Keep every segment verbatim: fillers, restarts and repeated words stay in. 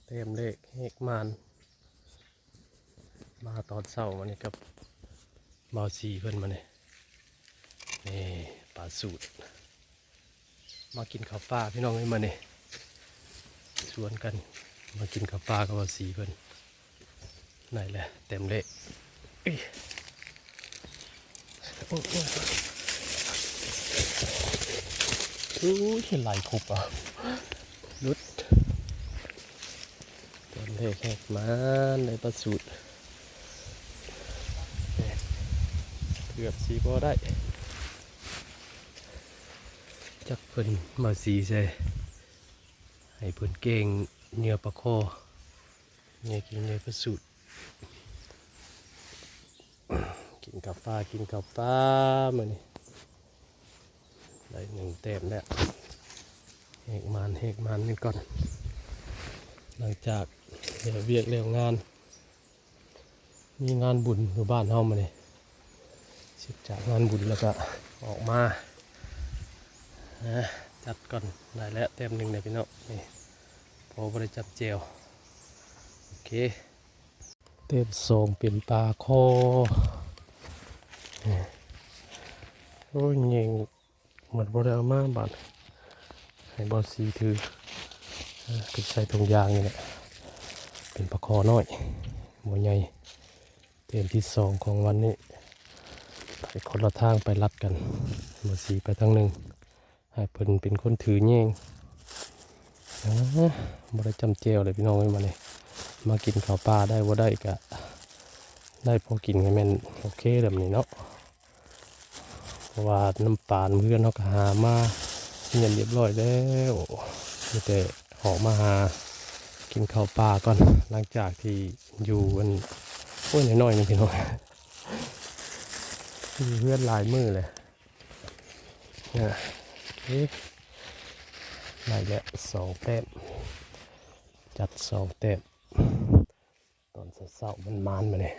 แต้มแรกแหกหมาน มาตอนเช้ามานี่กับบ่าวสีเพิ่นมานี่ นี่ปลาสูด มากินข้าวปลาพี่น้องเอ้ยมานี่ ชวนกันมากินข้าวปลากับบ่าวสีเพิ่น ไหนแหละแต้มแรก อุ้ย อุ้ย อุ้ย ไหลคุบอ่ะ หลุด ตอนแรกแหกหมานได้ปลาสูด เกือบสิบ่ได้ จักเพิ่นมาสีใส่ ให้เพิ่นแกงเหยื่อปลาคอ เหยื่อกินเหยื่อปลาสูด กินข้าวปลา กินข้าวปลามื้อนี้ ได้หนึ่งแต้มแล้ว แหกหมาน แหกหมานนี่ก่อน หลังจากแล้วเวียกแล้วงาน มีงานบุญอยู่บ้านเฮามื้อนี้ เสร็จจากงานบุญแล้วก็ออกมา นะ จัดก่อน ได้แล้วแต้มหนึ่งเนี่ยพี่น้อง นี่ พอบ่ได้จับแจ่ว โอเค แต้มสองเป็นปลาคอ โอ้ย แยงหมดบ่ได้เอามาบาด ให้บ่าวสีถือ เออ ก็ใส่ถุงยางนี่แหละ เป็นปลาคอน้อย บ่ใหญ่ แต้มที่สองของวันนี้ ไปคนละทาง ไปลัดกัน บ่าวสีไปทางหนึ่ง ให้เพิ่นเป็นคนถือแยง อ่า บ่ได้จับแจ่วเลยพี่น้องเอ้ย มานี่ มากินข้าวปลาได้บ่ได้ก็ ได้พอกินก็แม่นโอเคแล้วมื้อนี้เนาะ เพราะว่าน้ำปลาเฮือนเฮาก็หามาเฮียนเรียบร้อยแล้ว มีแต่ออกมาหากินข้าวปลาก่อน หลังจากที่อยู่อัน โอ้ย น้อยๆ นึงพี่น้อง อยู่เฮือนหลายมื้อเลย นะ เอ๊ะ ได้แล้วสองแต้ม จัดสองแต้ม ตอนเช้าๆ มันหมานมาเนี่ย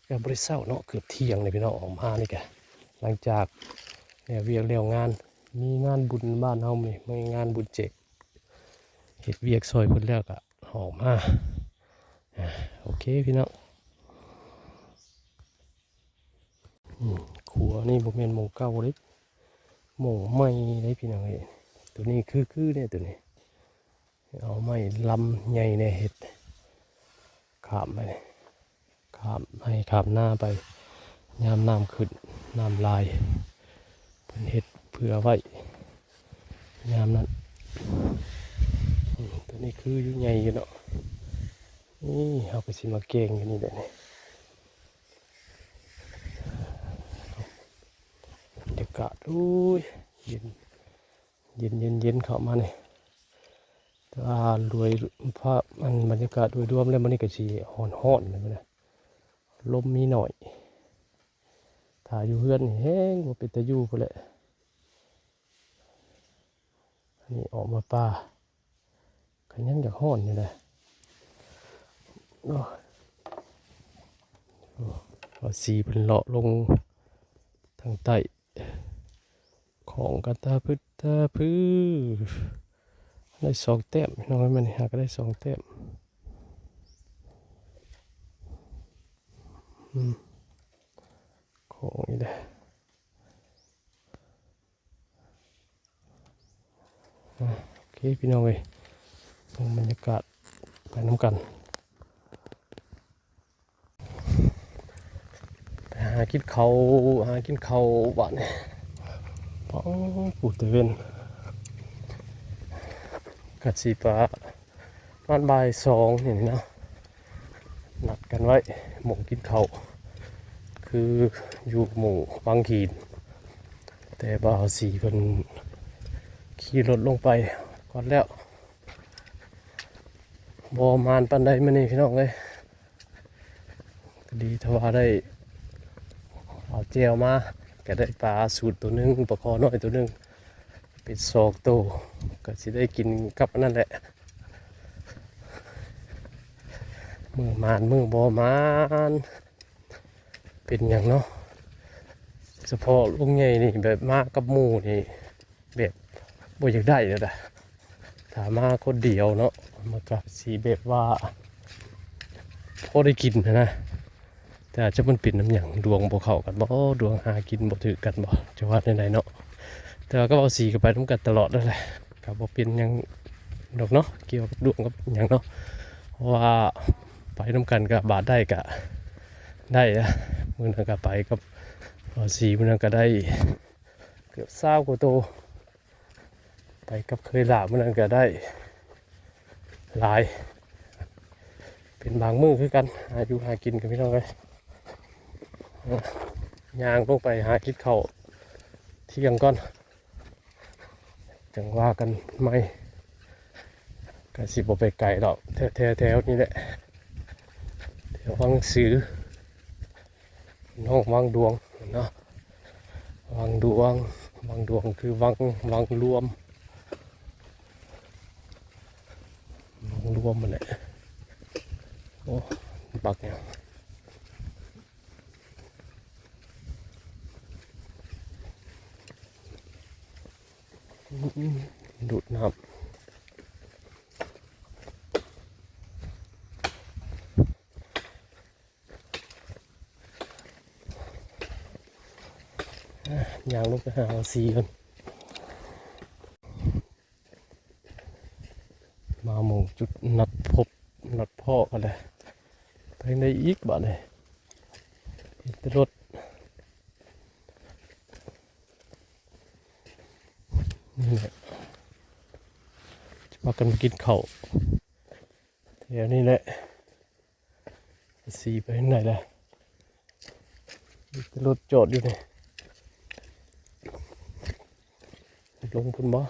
ก็บ่ได้เช้าเนาะ เกือบเที่ยงเลยพี่น้อง ออกมานี่กะ หลังจากแล้วเวียกแล้วงาน มีงานบุญบ้านเฮามี มีงานบุญเจก เฮ็ดเวียกซอยเพิ่นแล้วก็ออกมา อ่า โอเคพี่น้อง อืม ครัวนี่บ่แม่นหม่องเก่าเด้ หม่องใหม่เด้พี่น้องเอ้ย ตัวนี้คือ คือเนี่ยตัวนี้ เอาไม้ลำใหญ่เนี่ยเฮ็ด ข้ามไปนี่ ข้ามไฮ่ข้ามนาไป ยามน้ำขึ้น น้ำหลาย เพิ่นเฮ็ดเผื่อไว้ ยามนั้น อืม ตัวนี้คืออยู่ใหญ่อยู่เนาะ นี่เฮาก็สิมาแกงอยู่นี่แหละนี่ บรรยากาศ โอ้ย เย็น เย็น เย็น เย็นเข้ามานี่ แต่ว่าโดยภาพ อัน บรรยากาศโดยรวมแล้วมื้อนี้ก็สิร้อนๆ เลยนะ ลมมีหน่อย ถ้าอยู่เฮือนนี่แฮงบ่เป็นตาอยู่พู้นแหละ อันนี้ออกมาป่า ก็ยังอยากร้อนอยู่นะ โอ้ย โอ้ย ว่าสีเพิ่นเลาะลงทางใต้ ของกะตาพึดตาพือ ได้สองแต้ม น้องมันหาก็ได้สองแต้ม อืม ของนี่แหละ อ่ะ โอเค พี่น้องเอ้ย เบิ่งบรรยากาศไปนำกัน ไปหากินข้าว หากินข้าวบ้านนี่ ป๊าด ปูดตะเวน กะสิประมาณบ่ายสองนี่นะ นัดกันไว้หม่องกินข้าว คืออยู่หมู่วังหิน แต่บ่าวสีเพิ่นขี่รถลงไปก่อนแล้ว บ่หมานปานใดมื้อนี้พี่น้องเอ้ย ก็ดีถ้าว่าได้เอาแจ่วมา ก็ได้ปลาสูดตัวหนึ่ง ปลาคอน้อยตัวหนึ่ง เป็นสองตัว ก็สิได้กินกับอันนั้นแหละ มื้อหมานมื้อบ่หมาน เป็นหยังเนาะ เฉพาะลุงใหญ่นี่แบบมากับหมู่นี่ แบบบ่อยากได้แล้วนะ ถ ถ้ามาคนเดียวเนาะ มันก็สิแบบว่า พอได้กินหั้นนะ แต่อาจจะมันเป็นนำหยัง ดวงบ่เข้ากันบ่ ดวงหากินบ่ถืกกันบ่ จะว่าแนวใดเนาะ แต่ว่ากับเบาสีก็ไปนำกันตลอดนั่นแหละ ก็บ่เป็นหยังดอกเนาะ เกี่ยวกับดวงกับหยังเนาะ เพราะว่าไปนำกันก็บาดได้ก็ได้อะ มื้อนั้นก็ไปกับเบาสี มื้อนั้นก็ได้เกือบซาวกว่าโต ไปกับเคยหลามื้อนั้นก็ได้หลาย เป็นบางมื้อคือกัน หาอยู่หากินกันพี่น้องเอ้ย เออ ย่างลงไปหากินข้าวเที่ยงก่อน จั่งว่ากันใหม่ ก็สิบ่ไปไกลดอก แถวๆ แถวนี้แหละ แถววังสือ น้องวังดวงเนาะ วังดวง วังดวงคือวัง วังรวม วังรวมนั่นแหละ โอ้ บักหยัง อืม ดูดน้ำ อ่ะ ย่างลงไปหาเบาสีก่อน มาหม่องจุดนัดพบ นัดพ้อกันเลย ไปไหนอีกบาดนี้ เห็นแต่รถ นี่แหละ จะพากันมากินข้าวแถวนี้แหละ สีไปทางไหนล่ะ มีแต่รถจอดอยู่นี่ ลงพุ้นบ่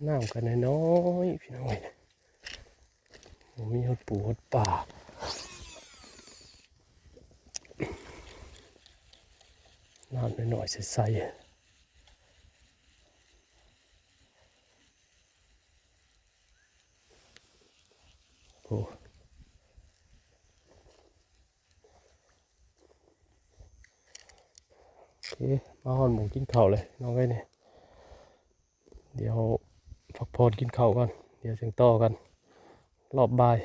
น้ำก็น้อยๆ พี่น้องเอ้ย บ่มีฮอดปูฮอดปลา น้ำน้อยๆ ใสๆ โอ้ โอเค มาฮอดหม่องกินข้าวเลยน้องเอ้ยนี่ เดี๋ยวพักผ่อนกินข้าวก่อน เดี๋ยวจั่งต่อกัน รอบบ่าย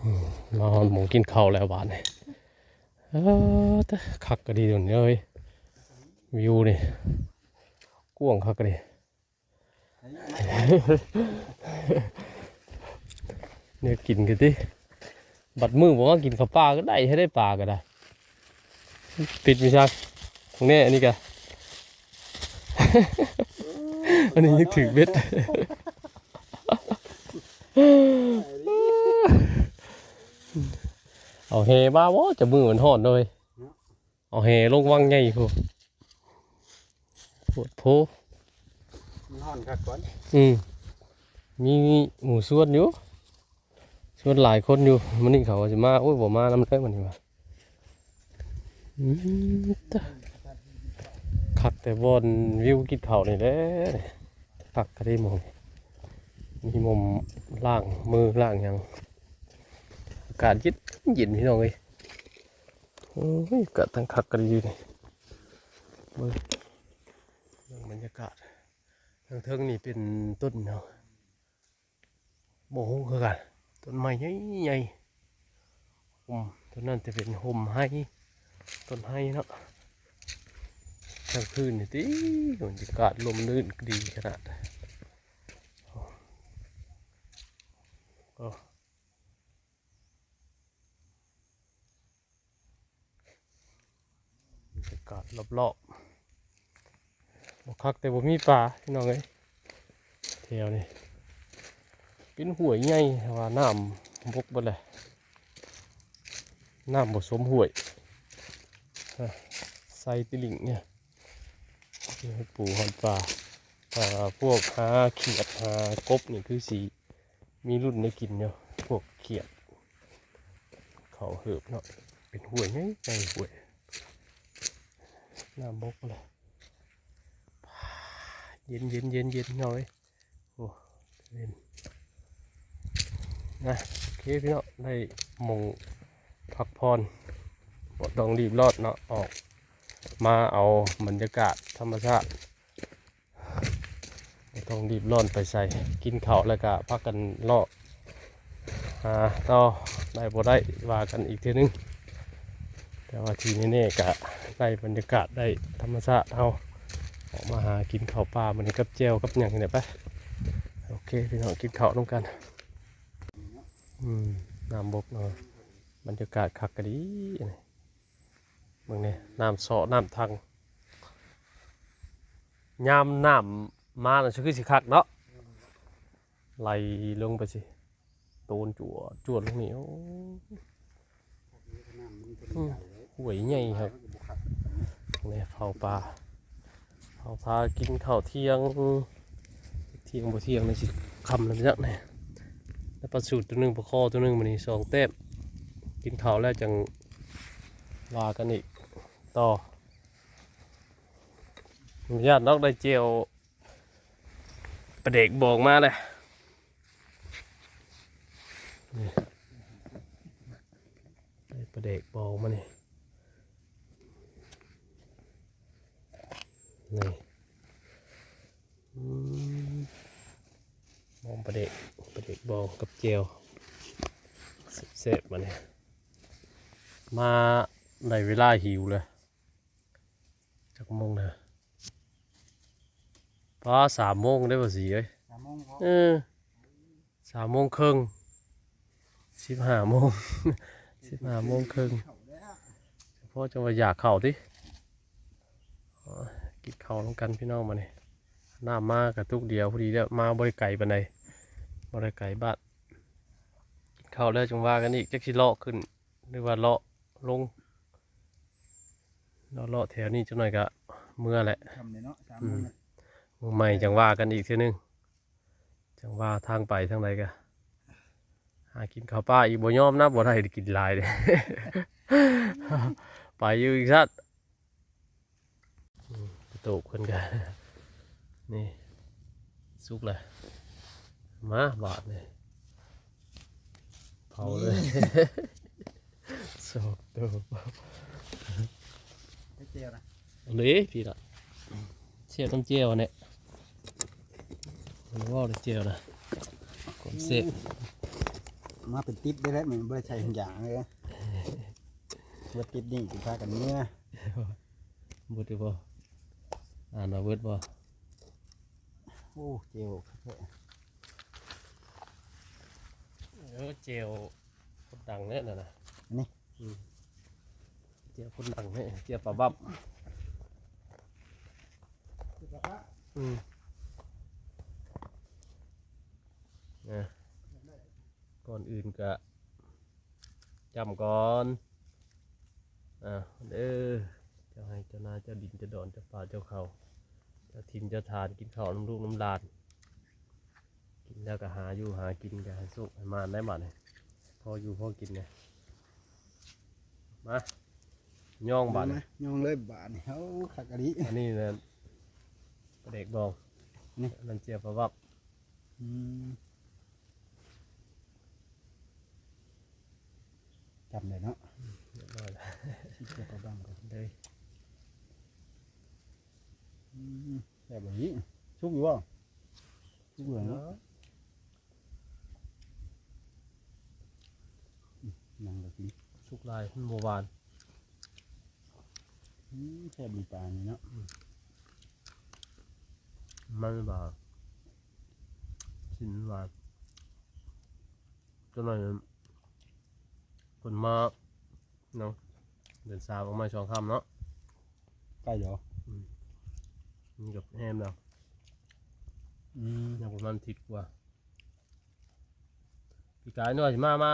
อืม มาฮอดหม่องกินข้าวแล้วบาดนี้ เออ แต่คักก็ดีตรงนี้เอ้ย วิวนี่ กว้างคักก็ดี เนี่ยกินกันติ บัดมื้อบอกว่ากินข้าวปลาก็ได้ ให้ได้ปลาก็ได้ ปิดไม่ใช่ ตรงนี้อันนี้ก็ อันนี้ยังถือเบ็ด เอาแหมาบ่ จะมื้อมันฮ้อนเลย เอาแหลงวังใหญ่พุ้น โพดโพ มันฮ้อนคักก่อน อืม มีหมู่ชวนอยู่ ชวนหลายคนอยู่ มื้อนี้เขาว่าสิมา โอ้ย บ่มานำแล้วมื้อนี้ว่ะ อืม ตะ คักแต่บ่อนวิวกินข้าวนี่แหละ คักกะดีหม่อง มีหม่องล้างมือล้างหยัง อากาศเย็นเย็นพี่น้องเอ้ย โอ้ย อากาศทั้งคักกะดีอยู่นี่ เบิ่ง เบิ่งบรรยากาศ ทางเทิงนี่เป็นต้นเนาะ บ่ฮู้คือกัน ต้นไม้ใหญ่ๆ อืม ต้นนั้นจะเป็นฮ่มไฮ ต้นไฮเนาะ กลางคืนนี่ติ บรรยากาศร่มรื่นดีขนาด โอ้ บรรยากาศรอบๆ บ่คักแต่บ่มีปลาพี่น้องเอ้ย แถวนี้ เป็นห้วยใหญ่ แต่ว่าน้ำบกเบิดเลย น้ำบ่สมห้วย อ่ะ ใส่ติลิ่งเนี่ย นี่ปูหอนปลา ถ้าพวกหาเขียดหากบนี่คือสิมีรุ่นได้กินอยู่ พวกเขียด เขาเหิบเนาะ เป็นห้วยไง ไงห้วย น้ำบกเลย เย็นเย็นเย็นเย็นหน่อย โอ้ เย็น นะ โอเคพี่เนาะ ได้หม่องพักผ่อน บ่ต้องรีบร้อนเนาะ ออกมาเอาบรรยากาศธรรมชาติ บ่ต้องรีบร้อนไปไส กินข้าวแล้วก็พากันเลาะหาต่อ ได้บ่ได้ว่ากันอีกเทื่อนึง แต่ว่าที่แน่ๆก็ได้บรรยากาศ ได้ธรรมชาติ เฮาออกมาหากินข้าวป่ามื้อนี้กับแจ่วกับหยังนี่แหละไป โอเคพี่น้อง กินข้าวนำกัน อืม น้ำบกเนาะ บรรยากาศคักกะดี เบิ่งนี่ น้ำเซาะ น้ำทัง ยามน้ำมาน่ะคือสิคักเนาะ ไหลลงไปสิ โตนจวดจวดลงนี่ โอ้ อืม ห้วยใหญ่ครับ นี่เผาปลา เผาปลากินข้าวเที่ยง เที่ยงบ่เที่ยงนี่สิค่ำแล้วจักนี่ ได้ปลาสูดตัวหนึ่ง ปลาคอตัวหนึ่ง มื้อนี้สองแต้ม กินข้าวแล้วจังว่ากันอีกต่อ ญาตินอกได้แจ่วปลาแดกบองมาเลย นี่ ได้ปลาแดกบองมานี่ นี่ อืม บองปลาแดก ปลาแดกบองกับแจ่ว แซ่บๆ มาเนี่ย มาได้เวลาหิวเลย จักโมงนะ ป้า สามโมงได้บ่สิเอ้ย สามโมงพอ เออ สามโมงครึ่ง สิบห้าโมง สิบห้าโมงครึ่ง เข่าแล้ว พอจังว่าอยากเข้าติ อ๋อ กินข้าวนำกันพี่น้องมานี่ น้ำมากระตุกเดียวพอดีแล้ว มาบ่ได้ไกลปานใด บ่ได้ไกลบ้าน กินข้าวแล้วจังว่ากันอีก จักสิเลาะขึ้น หรือว่าเลาะลง เลาะๆแถวนี้จักหน่อยก็เมือแหละ ค่ำเลยเนาะ สามโมง อืม นะ มื้อใหม่จังว่ากันอีกเทื่อนึง จังว่าทางไปทางใดก็ หากินข้าวป่าอีก บ่ยอมนะ บ่ได้กินหลายเด้ ไปอยู่อีกสัตว์ อืม กระโตกเพิ่นก็ นี่ สุกแล้ว มาบาดนี่ เผาเลย สองตัว ไปเจลนะ เอาเลยพี่ละ เสียบน้ำเจลเนี่ย มันว่าเลยเจลนะ ความเสียบ มาเป็นติ๊บได้แล้ว มันบ่ได้ใส่ทุกอย่างเลย เบิดติ๊บนี่สิพากันเมือ เบิดอยู่บ่ อ่านเอาเบิดบ่ โอ้ เจล เออ เจลคนดังเนี่ยน่ะนะ อันนี้ อืม เจลคนดังเนี่ย เจลปลาบับ อืม นะ ก่อนอื่นก็ จำก่อน อ่า เด้อ เจ้าไฮ่เจ้านา เจ้าดิน เจ้าดอน เจ้าป่า เจ้าเขา เจ้าถิ่น เจ้าฐาน กินข้าวนำลูกนำหลาน กินแล้วก็หาอยู่หากิน ก็ให้สุขให้หมานได้บัดนี้ พออยู่พอกินเนี่ย มา ย่องบัดนี้ มา ย่องเลยบาดนี้ โอ้ คักอีหลี อันนี้นะ ปลาแดกบอง นี่ อันนั้นเจียวปลาบับ อืม จำได้เนาะ เรียบร้อยแล้ว สิเจียวปลาบับก่อน เลย อืม แซ่บอีหลี สุกอยู่บ่ สุกเหลืองเนาะ เนาะ อืม นั่งก็กิน สุกหลาย มันบ่หวาน อืม แซ่บอีหลีปลานี่เนาะ อืม มันหวาน ชิ้นหวาน จักหน่อย เพิ่นมา เนาะ เดือนสามออกมาสองค่ำเนาะ ใกล้เหรอ อืม นี่กับแฮมแล้ว อืม ยังประมาณอาทิตย์กว่า ปีกายน้อยสิมา มา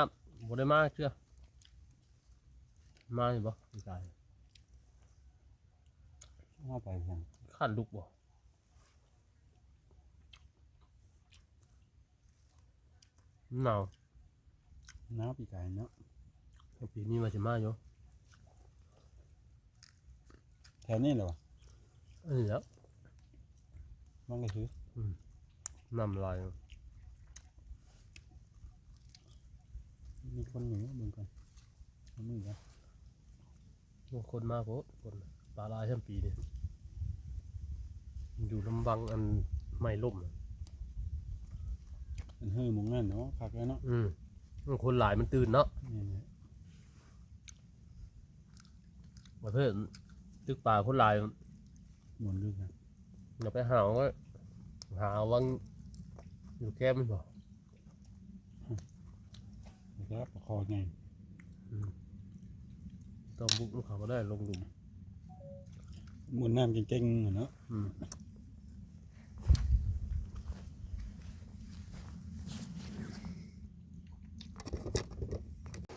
บ่ได้มาเทื่อ มาอยู่บ่ปีกาย มาไปยัง คันลูกบ่ หนาว หนาวปีกายเนาะ แต่ปีนี้ว่าสิมาอยู่ แถวนี้เหรอวะ อันนี้แหละ มันก็คือ อืม น้ำลาย มีคนอยู่เบิ่งก่อน เอามือก่อน โอ้ คนมาโพด คน ปลาหลายช่ำปีนี่ อยู่ลำบังอัน ไม้ล่มน่ะ มันเฮ้ยหม่องนั่นเนาะ คักแล้วเนาะ อืม คนหลายมันตื่นเนาะ นี่แหละ ประเภทตึกป่าคนหลาย ม่วนอยู่นะ อย่าไปหาว่า หาวังอยู่แคมป์มันบ่ แล้วก็ปลาคอไง อืม ต้องบุกเขาก็ได้ลงหลุม ม่วนน้ำเก่งๆอะเนาะ อืม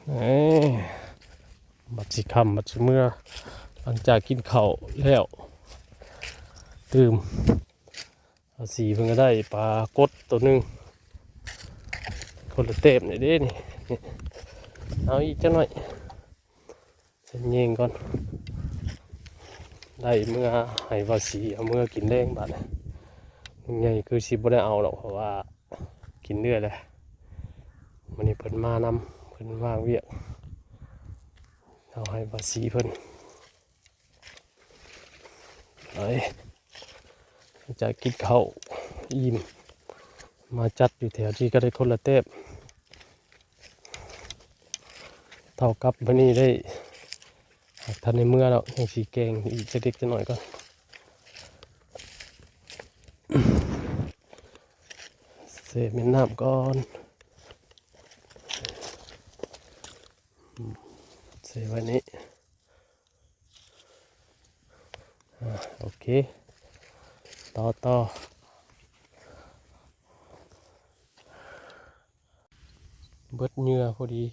เอ้ย บัดสิค่ำบัดสิเมือ หลังจากกินข้าวแล้ว ตื่ม เอาสีเพิ่นก็ได้ปลากดตัวหนึ่ง คนละเต็มนี่เด้นี่ นี่ เอาอีกจักหน่อย เส้นเยงก่อน ได้เมือให้ว่าสีเอาเมือกินแลงบาดนี้ ลุงใหญ่คือสิบ่ได้เอาดอก เพราะว่ากินเรื่อยเลย มื้อนี้เพิ่นมานำ เพิ่นว่างเวียก เอาให้ว่าสีเพิ่น ไป จะกินข้าวอิ่ม มาจัดอยู่แถวที่ก็ได้คนละแต้ม เท่ากับมื้อนี้ได้ หากทันในเมือแล้ว ยังสิแกงอีกจักเล็กจักน้อยก่อน เซฟแม่น้ำก่อน เซฟไว้นี้ อ่า โอเค ต่อ ต่อ เบิดเหยื่อพอดี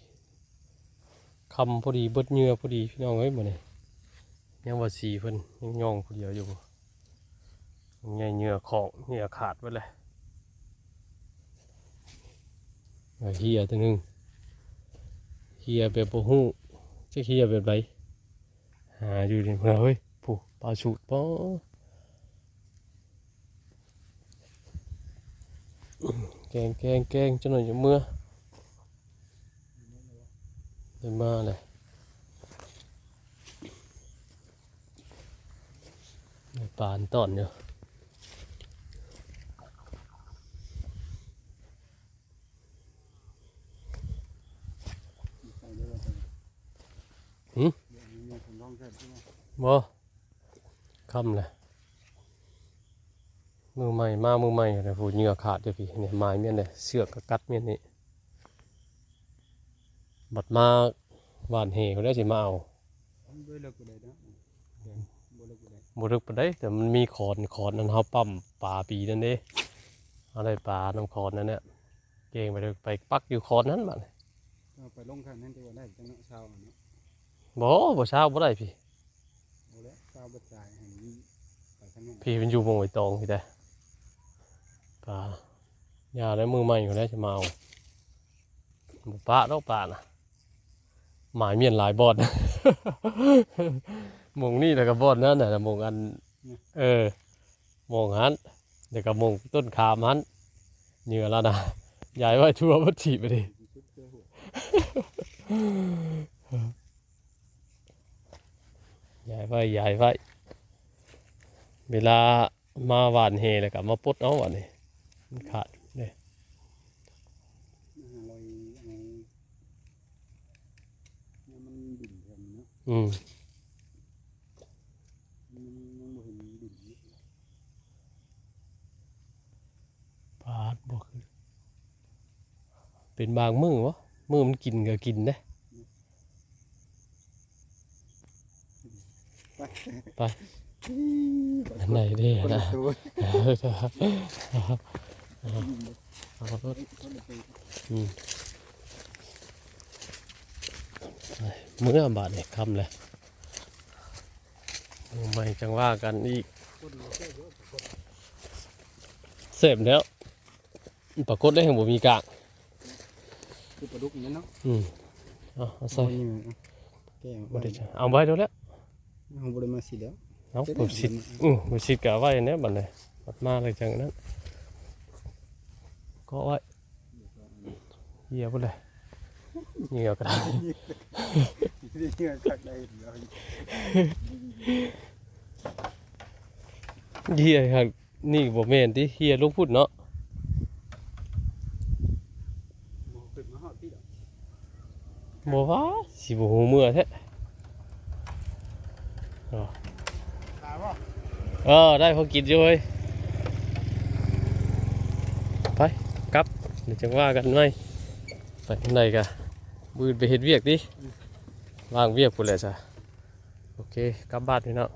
ค่ำพอดี เบิดเหยื่อพอดี พี่น้องเอ้ย มื้อนี้ ยังว่าสีเพิ่นยังย่องผู้เดียวอยู่ ยังไงเหยื่อของ เหยื่อขาดไปเลย เฮียตัวหนึ่ง เฮียแบบบ่ฮู้ จะเฮียแบบใด หาอยู่นี่ เฮ้ย ผู้ปลาสูดปอ แกง แกง แกง จักหน่อยจะเมือ ได้มาเลย ได้ปลาตอนอยู่ หืม บ่ ค่ำเลย มือใหม่มา มือใหม่เลย ผู้เหยื่อขาดอยู่พี่ เนี่ย ไม้เมี้ยนเลย เสือกก็กัดเมี้ยนนี่ บัดมาหว่านแหแล้วสิมาเอา มันบ่เลิกปานใดเนาะ บ่เลิกปานใด บ่เลิกปานใด แต่มันมีขอน ขอนอันเฮาปั๊มปลาปีนั้นเด้ เอาได้ปลานำขอนนั่นเนี่ย เก่งไปเลย ไปปักอยู่ขอนนั้นบัดนี้ เอาไปลงคันนั้นจะว่าได้จังเนาะ เช้าอะเนาะ บ่ บ่เช้าบ่ได้พี่ เอาแล้ว เช้าบ่จ่ายให้มันไปทางนั้น พี่มันอยู่หม่องใบตองพี่แต่ ปลา อย่าแล้ว มือใหม่อยู่แล้วจะมาเอา บ่ปะดอกปลาน่ะ หมายเมียนหลายบ่อน หม่องนี่แล้วก็บ่อนนั่นน่ะ หม่องอัน เออ หม่องหั้น แล้วก็หม่องต้นขามหั้น เหยื่อแล้วนะ ย้ายไว้ทั่วบ่อน ถีบไปดิ ย้ายไว้ ย้ายไว้ เวลามาหว่านแหแล้วก็มาปลดเอาอันนี้ มันขาดเด้ มันหาลอยเอา เนี่ยมันบิ่นแถวนี้เนาะ อืม มันยังบ่เห็นบิ่นเลย ปาดบ่คือ เป็นบางมื้อวะ มื้อมันกินก็กินเด้ ไป ไป อันไหนเด้ คนละ นะ ตัว เอารถ คนละตัว อืม เมื่อบาดนี่ค่ำเลย มื้อใหม่จังว่ากันอีก เสพแล้ว ปรากฏได้ยังบ่มีกลาง คือปลาดุกอย่างนั้นเนาะ อืม เอา เอาใส่ เอาอยู่ แกง บ่ได้จะเอาไว้แล้วแหละ เอาบ่ได้มาสิแล้ว เอา เสร็จแล้ว ผมสิ อืม ผมสิกะไว้เนี่ยบัดนี้ บัดมาเลยจังนั้น ก็ไว้ เยี่ยมเลย เหยื่อก็ได้ เหยื่อคักได้เดียว เยี่ยมครับ นี่บ่แม่นติ เฮียลงพุ้นเนาะ บ่ขึ้นมาฮอดพี่ดอก บ่ว่าสิบ่ฮู้เมือแท้อ๋อ ตายบ่ เออได้พอกินอยู่เฮ้ยไปกลับเดี๋ยวจังว่ากันใหม่ไปทางใดกะมื้ออื่นไปเฮ็ดเวียกติว่างเวียกพุ้นแหละซะโอเคกลับบ้านพี่น้อง